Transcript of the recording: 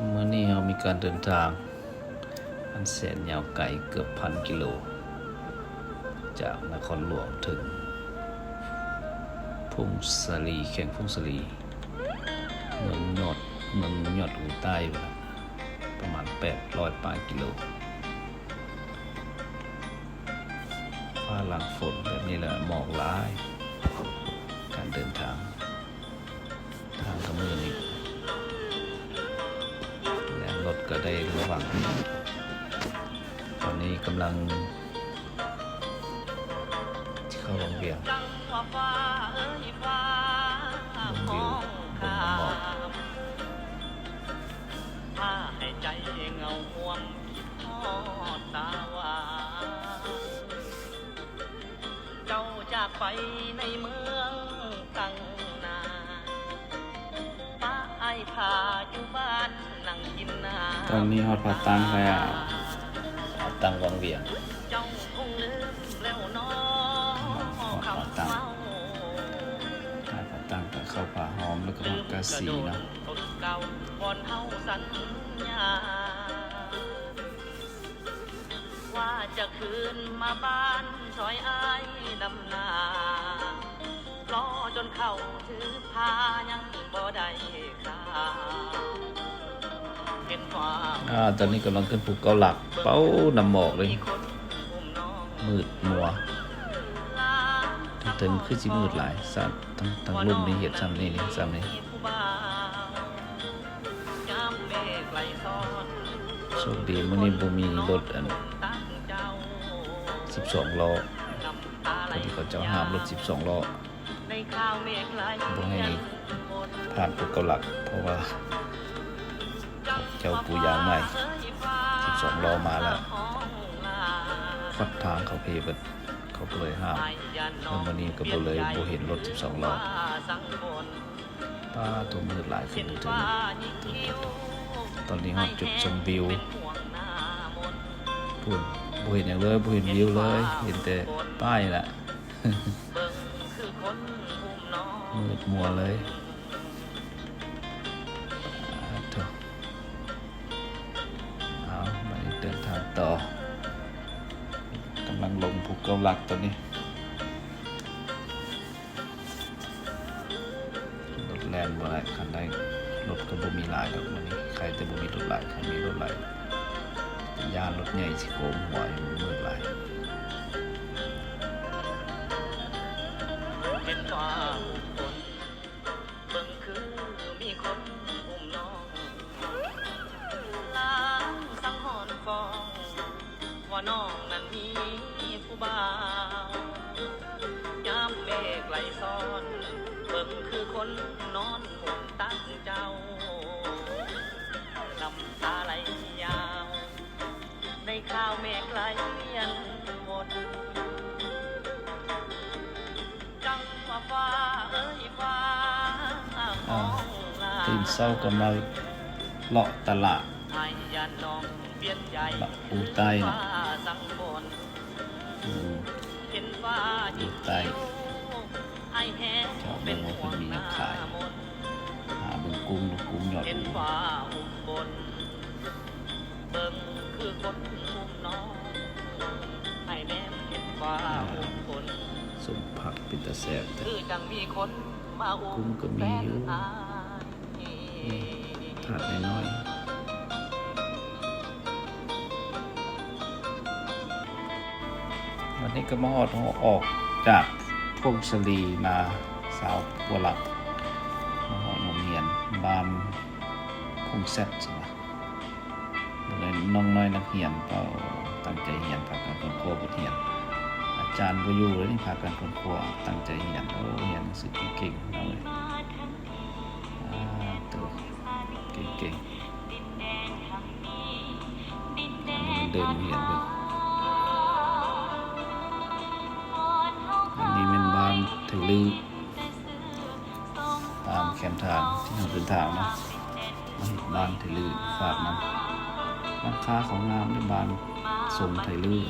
ມື້ນີ້ເຮົາມີການເດີນທາງອັນແສນຍາວໄກເກືອບພັນກິໂລ ຈາກນະຄອນຫຼວງເຖິງຜົ້ງສາລີ ແຂວງຜົ້ງສາລີ ເມືອງຍອດ ເມືອງຍອດອູໃຕ້ພຸ້ນລະ ປະມານແປດຮ້ອຍປາຍກິໂລ. ຟ້າຫຼັງຝົນແບບນີ້ລະ ໝອກຫຼາຍ ການເດີນທາງ ທາງກະມືດນີ້ ແລ່ນລົດກະໄດ້ລະວັງ. ຕອນນີ້ກຳລັງຊິເຂົ້າວັງວຽງ ເບິ່ງວິວ ເບິ່ງໝອກ. ພາໃຫ້ໃຈເຫງົາຫວງ ຄິດຮອດສາວາ ເຈົ້າຈາກໄປໃນເມືອງຕັ້ງນານ ປະອ້າຍພາຢູ່ບ້ານນັ່ງກິນນ້ຳ. ຕອນນີ້ຮອດຜາຕັ້ງແລ້ວ ຜາຕັ້ງວັງວຽງ ເຈົ້າຄົງລືມແລ້ວນໍ ຮອດຜາຕັ້ງ ຄຳເວົ້າ ອ້າຍຜາຕັ້ງກະເຂົ້າຜາຫອມ ແລ້ວກະຮອດກາສີເນາະ. ວ່າຈະຄືນມາບ້ານຊ່ອຍອ້າຍນຳນາ ລໍຈົນເຂົ້າຖືພາຍັງບໍ່ໄດ້ຄ່າ ເຫັນຄວາມ ອາ ຕອນນີ້ກຳລັງຂຶ້ນພູເກົ້າຫຼັກ ເປົາ ນ້ຳໝອກເລີຍ ມືດມົວ ເທິງຄືຊິມືດຫຼາຍ ຊັ້ນ ທາງ ທາງລຸ່ມນີ້ເຮັດຊ່ຳນີ້ ນີ້ ຊ່ຳນີ້. ໂຊກດີມື້ນີ້ບໍ່ມີລົດອັນສິບສອງລໍ້ ພໍດີເຂົາເຈົ້າຫ້າມລົດສິບສອງລໍ້ ບໍ່ໃຫ້ຜ່ານພູເກົ້າຫຼັກ ເພາະວ່າເຈົ້າປູຢາງໃໝ່ ສິບສອງລໍ້ມາແລ້ວ ຂອດທາງເຂົາເພເບິດ ເຂົາກະເລີຍຫ້າມ ແລ້ວມື້ນີ້ກະບໍ່ເລີຍບໍ່ເຫັນລົດສິບສອງລໍ້. ປາໂທ້ ມືດຫຼາຍຂຶ້ນເຖິງ ຕອນນີ້ຮອດຈຸດຊົມວິວ ພຸ້ນ ບໍ່ເຫັນຫຍັງເລີຍ ບໍ່ເຫັນວິວເລີຍ ເຫັນແຕ່ປ້າຍລະ ມືດມົວເລີຍ ປາໂທ້. ເອົາ ບາດນີ້ເດີນທາງຕໍ່ ກຳລັງລົງພູເກົ້າຫຼັກຕອນນີ້ ລົດແລ່ນບໍ່ໄດ້ ຄັນໄດ້ລົດກະບໍ່ມີຫຼາຍດອກມື້ນີ້ ໄຄແຕ່ບໍ່ມີລົດຫຼາຍ ຄັນມີລົດຫຼາຍ ຢ້ານລົດໃຫຍ່ຊິໂຄ້ງຫົວຢູ່ ມືດຫຼາຍ. ເຫັນວ່າບຸກຄົນ ເບິ່ງຄືມີຄົນອຸ້ມນ້ອງ ລາງສັງຫອນຟ້ອງ ວ່ານ້ອງນັ້ນມີຜູ້ບ່າວ ຍາມເມກໄຫຼຊ້ອນ ເບິ່ງຄືຄົນນອນໝູນຕັກເຈົ້າ ນ້ຳຕາໄຫຼຍາວ ໄດ້ຂ່າວເມກໄຫຼອັນວົນ ຈັ່ງວ່າຟ້າເອີຍຟ້າ ອາ ຕື່ນເຊົ້າກະມາເລາະຕະຫຼາດ ຕະຫຼາດອູໃຕ້ເນາະ ອືມ ອູໃຕ້ ຈອດເບິ່ງວ່າເພິ່ນມີຫຍັງຂາຍ ຫາເບິ່ງກຸ້ງ ລູກກຸ້ງຍອດອູ ເບິ່ງຄືຄົນອຸ້ມນ້ອງ ໃຫ້ແນມເຫັນວ່າອຸ້ມຄົນ ສົ້ມຜັກເປັນຕາແຊບແທ້ ຄືຈັ່ງມີຄົນມາອຸ້ມ ກຸ້ງກະມີຢູ່ ແຟນອ້າຍ ນີ້ ຖາດນ້ອຍໆ. ວັນນີ້ກະມາຮອດ ອອກຈາກຜົ້ງສາລີມາຊາວກວ່າຫຼັກ ມາຮອດໂຮງຮຽນບ້ານຄົງແຊັດຊັ້ນວ່າ ເບິ່ງແລ້ວນ້ອງນ້ອຍນັກຮຽນ ເຂົາຕັ້ງໃຈຮຽນ ພາກັນຄົ້ນຄວ້າບົດຮຽນ ອາຈານບໍ່ຢູ່ເລີຍນີ້ ພາກັນຄົ້ນຄວ້າ ຕັ້ງໃຈຮຽນ ໂອ້ ຮຽນໜັງສືເກັ່ງໆ ເອົາເລີຍ ອາ ໂຕ ເກັ່ງໆ ອັນນີ້ແມ່ນເດີ່ນໂຮງຮຽນເພິ່ນ ອັນນີ້ແມ່ນບ້ານໄທລື້ ຕາມແຄມທາງທີ່ເຮົາເດີນທາງເນາະ ມາເຮັດບ້ານໄທລື້ ຝາກນຳ ຫຼັງຄາເຂົາງາມເດ້ ບ້ານຊົງໄທລື້.